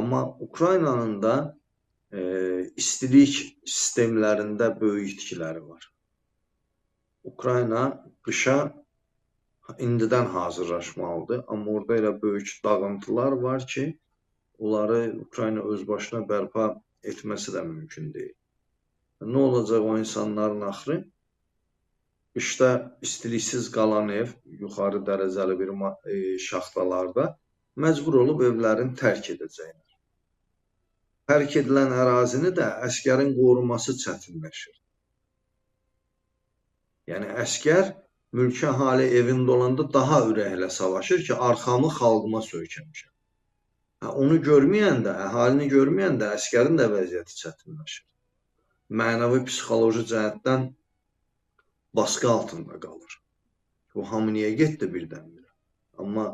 Amma Ukraynanın da istilik sistemlərində böyük itkiləri var. Ukrayna qışa indidən hazırlaşmalıdır, amma orada elə böyük dağıntılar var ki, onları Ukrayna öz başına bərpa etməsi də mümkün deyil. Nə olacaq o insanların axırı? Qışda istiliksiz qalan ev, yuxarı dərəcəli bir şaxtalarda məcbur olub evlərini tərk edəcəklər. Tərk edilən ərazini də əskərin qoruması çətinləşir. Yəni, əskər mülki əhali evində olanda daha ürəklə savaşır ki, arxamı xalqıma söykəmişəm. Onu görməyəndə, əhalini görməyəndə əskərin də vəziyyəti çətinləşir. Mənəvi, psixoloji cəhətdən baskı altında qalır. Bu hamı niyə getdi birdən-birə? Amma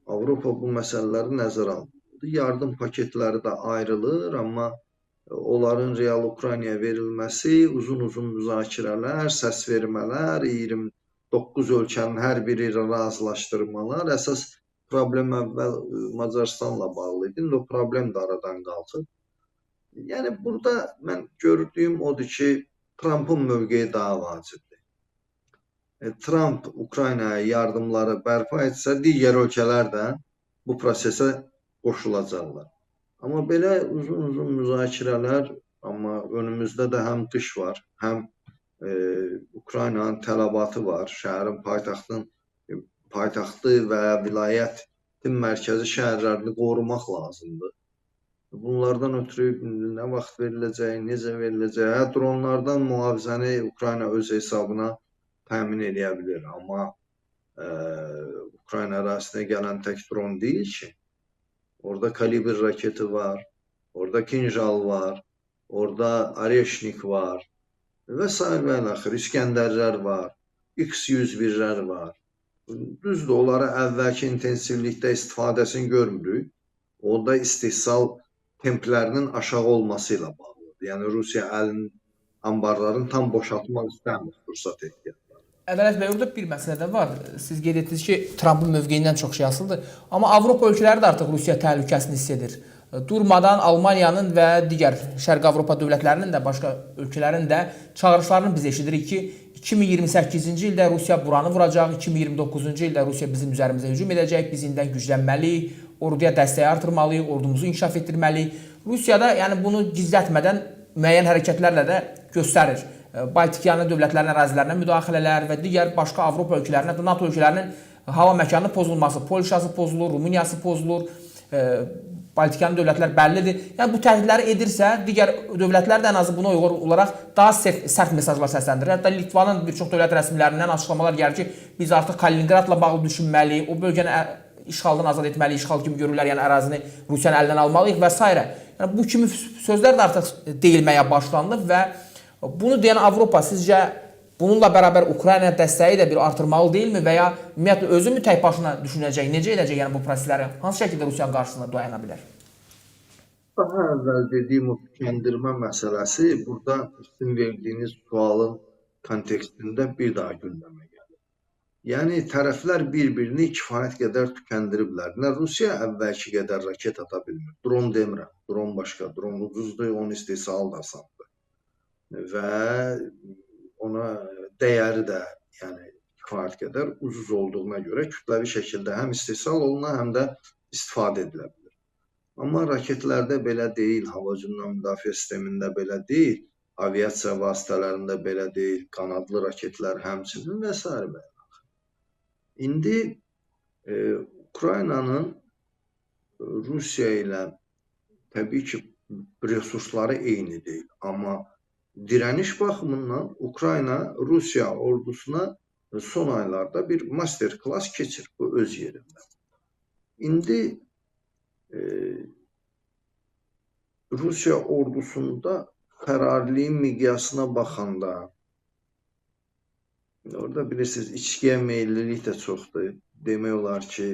Avropa bu məsələləri nəzərə alır. Yardım paketləri də ayrılır, amma onların real Ukraynaya verilməsi, uzun-uzun müzakirələr, səs vermələr, 29 ölkənin hər biri ilə razılaşdırmalar. Əsas problem əvvəl Macarıstanla bağlı idi, indi o problem də aradan qalxıb. Yəni, burada mən gördüyüm odur ki, Trumpın mövqeyi daha vacibdir. Trump Ukraynaya yardımları bərpa etsə, digər ölkələr də bu prosesə qoşulacaqlar. Amma belə uzun-uzun müzakirələr, amma önümüzdə də həm qış var, həm Ukraynanın tələbatı var, şəhərin paytaxtı və vilayətin mərkəzi şəhərlərini qorumaq lazımdır. Bunlardan ötürü nə vaxt veriləcək, necə veriləcək, dronlardan mühafizəni Ukrayna öz hesabına təmin eləyə bilir. Amma Ukrayna ərazisinə gələn tək dron deyil ki. Orada Kalibr raketi var, orada Kinjal var, orada Areşnik var və sair və ilaxır, İskəndərlər var, X-101-lər var. Düzdür, onlara əvvəlki intensivlikdə istifadəsini görmürük. Orada istehsal templərinin aşağı olması ilə bağlıdır. Yəni, Rusiya əlinin anbarlarını tam boşaltmaq istəmir fürsət ehtiyatları. Ədalət bəy, orada bir məsələ də var. Siz qeyd etdiniz ki, Trumpın mövqeyindən çox şey asılıdır. Amma Avropa ölkələri də artıq Rusiya təhlükəsini hiss edir. Durmadan Almaniyanın və digər Şərqi Avropa dövlətlərinin də, başqa ölkələrin də çağırışlarını biz eşidirik ki, 2028-ci ildə Rusiya buranı vuracaq, 2029-cu ildə Rusiya bizim üzərimizə hücum edəcək, biz indidən güclənməliyik, orduya dəstəyi artırmalıyıq, ordumuzu inkişaf etdirməliyik. Rusiya da yəni bunu gizlətmədən müəyyən hərəkətlərlə də göstərir. Baltik yanı dövlətlərin ərazilərinə müdaxilələr və digər başqa Avropa ölkələrinə, NATO ölkələrinin hava məkanı pozulması, Polşası pozulur, Rumuniyası pozulur, Baltik yanı dövlətlər bəllidir. Yəni bu təhdidləri edirsə, digər dövlətlər də ən azı buna uyğun olaraq daha sərt mesajlar səsləndirir. Hətta Litvanın bir çox dövlət rəsmilərindən açıqlamalar gəlir ki, biz artıq Kaliningradla bağlı düşünməliyik, o bölgəni işğaldan azad etməliyik, işğal kimi görürlər, yəni ərazini Rusiyanın əlindən almalıyıq və s. Yəni bu kimi sözlər də artıq deyilməyə başlanılıb və bunu deyən Avropa sizcə bununla bərabər Ukrayna dəstəyi də bir artırmalı deyilmi və ya ümumiyyətlə özü mü tək başına düşünəcək, necə edəcək yəni bu prosesləri, hansı şəkildə Rusiyanın qarşısında dayana bilər? Daha əvvəl dediyim o tükəndirmə məsələsi burada sizin verdiyiniz sualın kontekstində bir daha gündəmə gəlir. Yəni tərəflər bir-birini kifayət qədər tükəndiriblər. Nə Rusiya əvvəlki qədər raket ata bilmir. Dron demirəm, dron başqa, dron ucuzdur, onun istehsalı da asandır. Və ona dəyəri də yəni kifayət qədər ucuz olduğuna görə kütləvi şəkildə həm istehsal oluna, həm də istifadə edilə bilir. Amma raketlərdə belə deyil, hava hücumundan müdafiə sistemində belə deyil, aviasiya vasitələrində belə deyil, qanadlı raketlər həmçinin və s. İndi Ukraynanın Rusiya ilə təbii ki, resursları eyni deyil, amma dirəniş baxımından Ukrayna Rusiya ordusuna son aylarda bir master class keçir, bu öz yerində. İndi Rusiya ordusunda fərariliyin miqyasına baxanda, orada bilirsiniz, içkiyə meyillilik də çoxdur. Demək olar ki,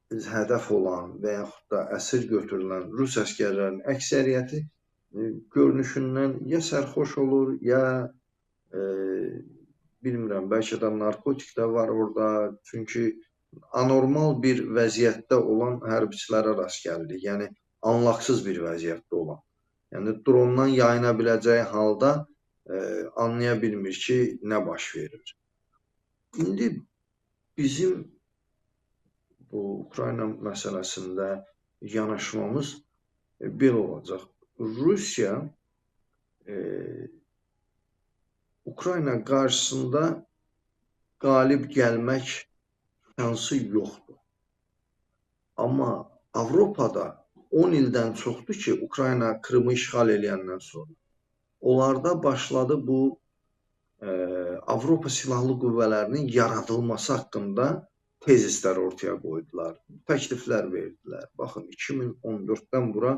hədəf olan və yaxud da əsir götürülən rus əsgərlərinin əksəriyyəti görünüşündən ya sərxoş olur, ya bilmirəm, bəlkə də narkotik də var orada. Çünki Anormal bir vəziyyətdə olan hərbiçilərə rast gəlirik. Yəni, anlaqsız bir vəziyyətdə olan. Yəni, drondan yayına biləcəyi halda anlaya bilmir ki, nə baş verir. İndi bizim bu Ukrayna məsələsində yanaşmamız belə olacaq. Rusiya Ukrayna qarşısında qalib gəlmək şansı yoxdur. Amma Avropada 10 ildən çoxdur ki, Ukrayna Krımı işğal eləyəndən sonra. Onlarda başladı bu Avropa Silahlı Qüvvələrinin yaradılması haqqında tezislər ortaya qoydular, təkliflər verdilər. Baxın, 2014-dən bura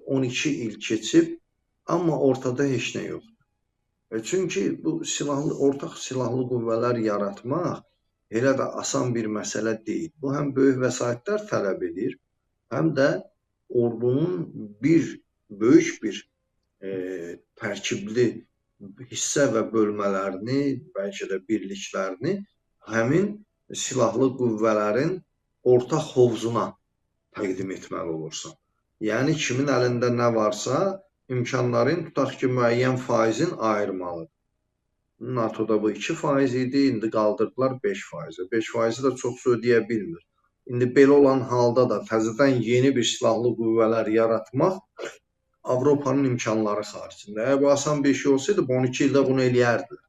12 il keçib, amma ortada heç nə yoxdur. Çünki bu ortaq silahlı qüvvələr yaratmaq elə də asan bir məsələ deyil. Bu, həm böyük vəsaitlər tələb edir, həm də ordunun böyük bir tərkibli hissə və bölmələrini, bəlkə də birliklərini həmin silahlı qüvvələrin ortaq hovuzuna təqdim etməli olursan. Yəni, kimin əlində nə varsa, imkanların tutaq ki, müəyyən faizin ayırmalıdır. NATO-da bu 2% idi, indi qaldırdılar 5%-ə. 5%-i də çoxsu ödəyə bilmir. İndi belə olan halda da təzədən yeni bir silahlı qüvvələr yaratmaq Avropanın imkanları xaricində. Əgər bu asan bir şey olsaydı, bu 12 ildə bunu eləyərdilər.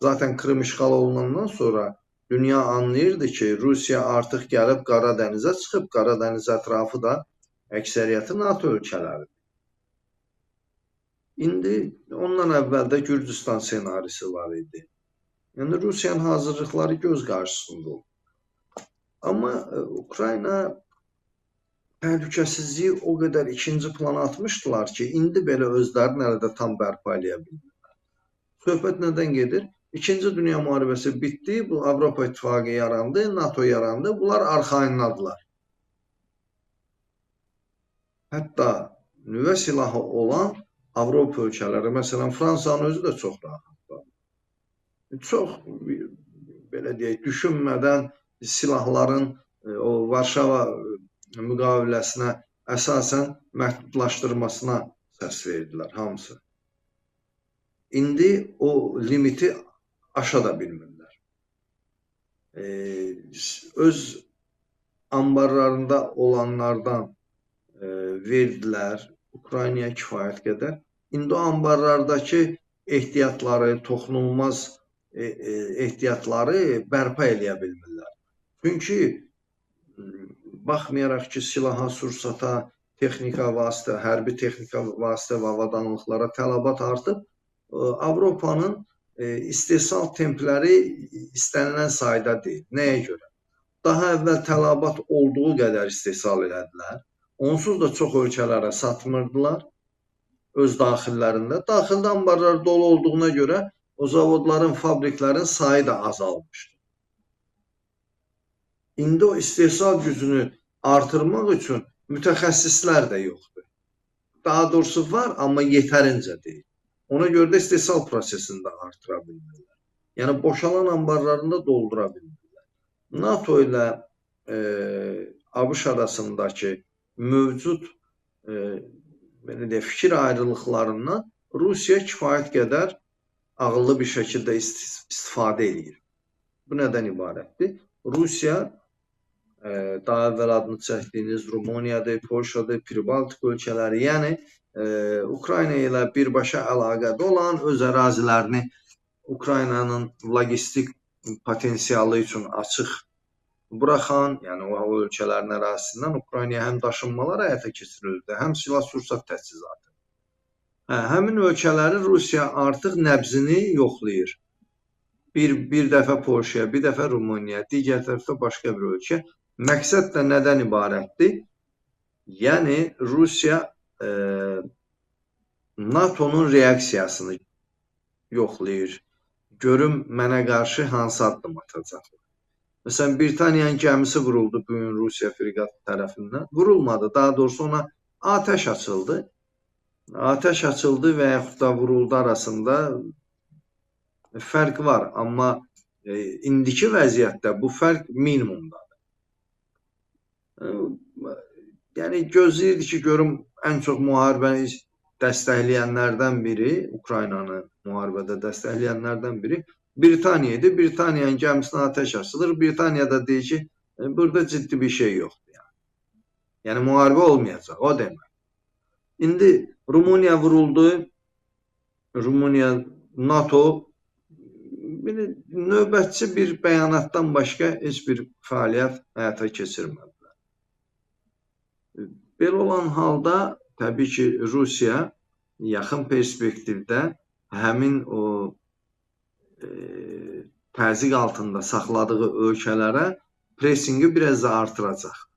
Zaten Krım işğal olunandan sonra dünya anlayırdı ki, Rusiya artıq gəlib Qara Dənizə çıxıb, Qara Dəniz ətrafı da əksəriyyəti NATO ölkələridir. İndi ondan əvvəl də Gürcüstan ssenarisi var idi. Yəni, Rusiyanın hazırlıqları göz qarşısında oldu. Amma Ukrayna təhlükəsizliyi o qədər ikinci plana atmışdılar ki, indi belə özlərini hələ də tam bərpa eləyə bilmirlər. Söhbət nədən gedir? İkinci Dünya Müharibəsi bitdi, bu Avropa İttifaqı yarandı, NATO yarandı, bunlar arxayınladılar. Hətta nüvə silahı olan Avropa ölkələri, məsələn, Fransanın özü də çox rahatdır. Çox, belə deyək, düşünmədən silahların o Varşava müqaviləsinə əsasən məhdudlaşdırmasına səs verdilər hamısı. İndi o limiti aşa da bilmirlər. Öz ambarlarında olanlardan verdilər Ukraynaya kifayət qədər. İndi o ambarlardakı ehtiyatları, toxunulmaz ehtiyatları bərpa eləyə bilmirlər. Çünki baxmayaraq ki, silaha, sursata, texnika vasitə, hərbi texnika vasitə və avadanlıqlara tələbat artıb, Avropanın istehsal templəri istənilən sayda deyil. Nəyə görə? Daha əvvəl tələbat olduğu qədər istehsal elədilər. Onsuz da çox ölkələrə satmırdılar öz daxillərində. Daxildə ambarlar dolu olduğuna görə o zavodların, fabriklərin sayı da azalmışdı. İndi o istehsal gücünü artırmaq üçün mütəxəssislər də yoxdur. Daha doğrusu var, amma yetərincə deyil. Ona görə də istehsal prosesini də artıra bilmirlər. Yəni, boşalan ambarlarını da doldura bilmirlər. NATO ilə ABŞ arasındakı mövcud belə deyək, fikir ayrılıqlarından Rusiya kifayət qədər ağıllı bir şəkildə istifadə edir. Bu nədən ibarətdir? Rusiya, daha əvvəl adını çəkdiyiniz Rumıniyadır, Polşadır, Pribaltik ölkələri, yəni Ukrayna ilə birbaşa əlaqədə olan öz ərazilərini Ukraynanın logistik potensialı üçün açıq buraxan, yəni o ölkələrin ərazisindən Ukraynaya həm daşınmalar həyata keçirilirdi, həm silah-sursat təchizatı. Həmin ölkələri Rusiya artıq nəbzini yoxlayır. Bir dəfə Polşaya, bir dəfə Rumıniyaya, digər tərəfdə başqa bir ölkə. Məqsəd də nədən ibarətdir? Yəni, Rusiya NATO-nun reaksiyasını yoxlayır. Görüm, mənə qarşı hansı addım atacaqlar. Məsələn, Britaniyanın gəmisi vuruldu bugün Rusiya freqatı tərəfindən. Vurulmadı, daha doğrusu ona atəş açıldı. Atəş açıldı və yaxud da vuruldu arasında fərq var. Amma İndiki vəziyyətdə bu fərq minimumdadır. Yəni gözləyirdi ki, görüm ən çox müharibəni dəstəkləyənlərdən biri, Ukraynanı müharibədə dəstəkləyənlərdən biri Britaniya idi. Britaniyanın gəmisinə atəş açılır. Britaniya da deyir ki, burada ciddi bir şey yoxdur. Yəni müharibə olmayacaq, o demək. İndi Rumıniya vuruldu. Rumıniya, NATO növbətçi bir bəyanatdan başqa heç bir fəaliyyət həyata keçirmədilər. Belə olan halda təbii ki, Rusiya yaxın perspektivdə həmin o təzyiq altında saxladığı ölkələrə pressingi biraz da artıracaq.